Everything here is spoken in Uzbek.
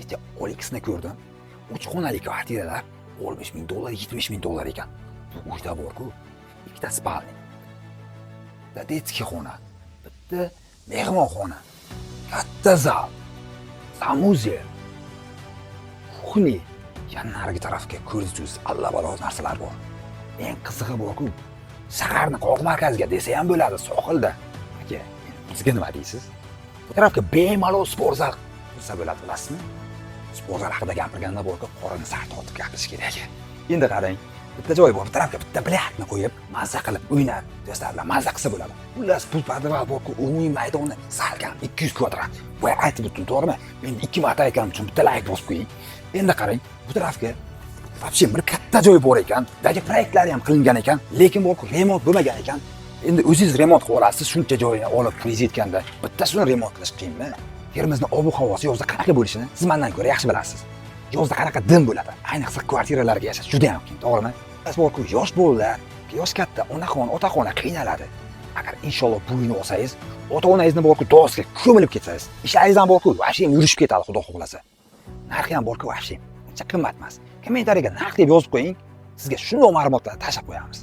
Kecha OLXni ko'rdim. 3 xonali kvartiralar 60 ming dollar, 70 ming dollar ekan. Bu uyda bor-ku, ikkita спальня, bitta детский xona, bitta mehmonxona, katta zal, санузел, кухня, yana narigi tarafga ko'rsiz, allabalo narsalar bor. Eng qizig'i bor-ku, shaharni qoq markaziga desa ham bo'ladi, sohilda. Aka, bizga nima deysiz? Bu tarafga bemalol sport zal qursa bo'ladi, bilasizmi? Sport zal haqida gapirganda borku, qorinni sal tortib gapirish kerak. Endi qarang, bitta joy bor, bu tarafga bitta bilyardni qo'yib, mazza qilib o'ynab, do'stlar bilan mazza qilsa bo'ladi. Xullas, bu podval borku, umumiy maydoni salkam 200 kvadrat. Boya aytib o'tdim, to'g'rimi? Endi ikki marta aytganim uchun bitta layk bosib qo'ying. Endi qarang, bu tarafga вообще bir katta joy bor ekan. Dagi proyektlari ham qilingan ekan, lekin borku, remont bo'lmagan ekan. Endi o'zingiz remont qilib olasiz, shuncha joyni olib pulingiz yetganda, bittasini remont qilish qiyinmi? Termizni ob havosi yozda qanaqa bo'lishini siz mendan ko'ra yaxshi bilasiz. Yozda qanaqa dim bo'ladi. Ayniqsa kvartiralarga yashash juda ham qiyin, to'g'rimi? Borku, yosh bolalar, yosh katta, onaxon, otaxona qiynaladi. Agar inshaalloh bu uyni olsangiz, ota onangizni borku, duosiga ko'milib ketsangiz, ishlaringiz ham borku, вообще yurishib ketadi, xudo xohlasa. Narxi ham borku, вообще uncha qimmat emas. Kommentariyaga narx deb yozib qo'ying, sizga shunday ma'lumotlarni tashlab qo'yamiz.